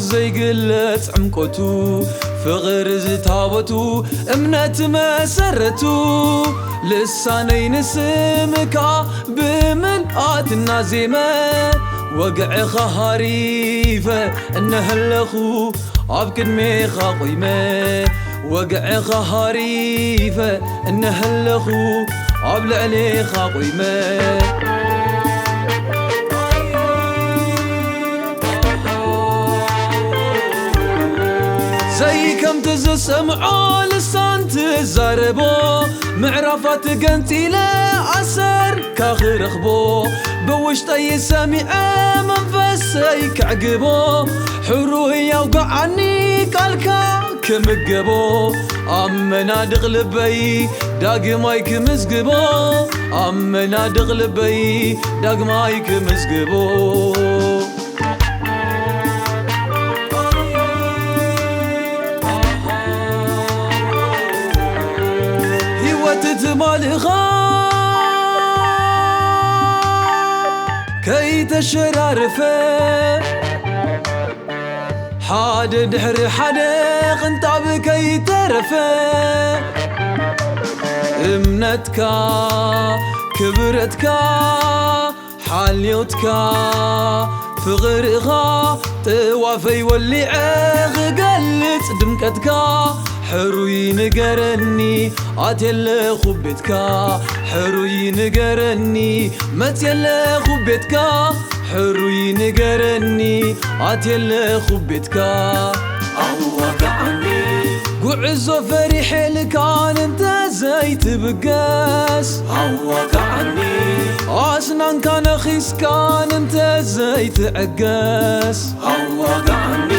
ዘይግለጽ ዕምቆቱ፣ ፍቕሪ ዝታበቱ፣ እምነት መሰረቱ። ልሳነይ ንስምካ ብምልኣት እናዜመ፣ ወግዕኻ ሃሪፈ እነሀለኹ ኣብ ቅድሜኻ ቆይመ። ወግዕኻ ሃሪፈ እነሀለኹ ኣብ ልዕሌኻ ቆይመ። ዘይከምቲ ዝሰምዖ ልሳን ትዛረቦ፣ ምዕራፋት ገንጺለ ኣሰርካ ክረኽቦ፣ ብውሽጠይ ሰሚዐ መንፈሰይ ክዕግቦ፣ ሕሩይ ኣውግዓኒ ቃልካ ክምገቦ። ኣብ መናድቕ ልበይ ዳግማይ ክምዝግቦ፣ ኣብ መናድቕ ልበይ ዳግማይ ክምዝግቦ። ህይወት ትማልእኻ ከይተሸራረፈ፣ ሓደ ድሕሪ ሓደ ቅንጣብ ከይተረፈ፣ እምነትካ፣ ክብረትካ፣ ሓልዮትካ፣ ፍቕርኻ፣ ጥዋፈይ ወሊዐ ክገልጽ ድምቀትካ። ሕሩይ ንገረኒ ኣትየ ኣለኹ ቤትካ፣ ሕሩይ ንገረኒ መጽየ ኣለኹ ቤትካ፣ ሕሩይ ንገረኒ ኣትየ ኣለኹ ቤትካ። ኣዋጋዓኒ ጉዕዞ ፈሪሐ ልካን እንተ ዘይትብገስ፣ ኣዋጋዓኒ ኣስናንካ ነኺስካን እንተ ዘይትዕገስ፣ ኣዋጋዓኒ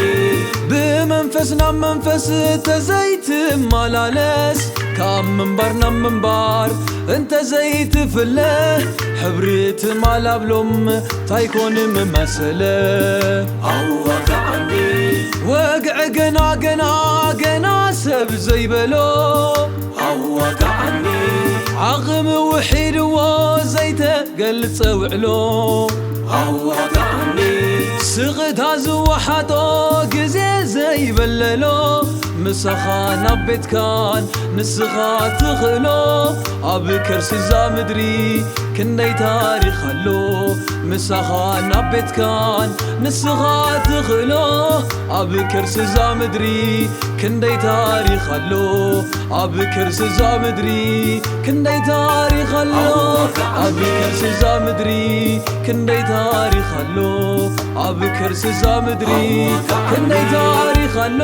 ብመንፈስ ናብ መንፈስ እንተ ዘይትመላለስ፣ ካብ ምንባር ናብ ምንባር እንተ ዘይትፍለ፣ ሕብሪ ትማል ኣብሎም ታይኮን መመሰለ። ኣዋጋዓኒ ወግዒ ገና ገና ገና ሰብ ዘይበሎ፣ ኣዋጋዓኒ ዓቕሚ ውሒድዎ ዘይተገልጸ ውዕሎ። ኣዋጋዓኒ ስቕታ ዝወሓጦ ግዜ ዘይበለሎ፣ ምሳኻ ናብ ቤትካን ንስኻ ትኽእሎ። ኣብ ከርሲ እዛ ምድሪ ክንደይ ታሪኽ ኣሎ፣ ምሳኻ ናብ ቤትካን ንስኻ ትኽእሎ። ኣብ ከርሲ እዛ ምድሪ ክንደይ ታሪኽ ኣሎ፣ ኣብ ከርሲ እዛ ምድሪ ክንደይ ታሪኽ ኣሎ፣ ኣብ ከርሲ እዛ ምድሪ ክንደይ ታሪኽ ኣሎ፣ ኣብ ከርሲ እዛ ምድሪ ክንደይ ታሪኽ ኣሎ፣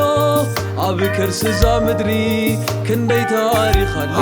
ኣብ ከርሲ እዛ ምድሪ ክንደይ ታሪኽ ኣሎ።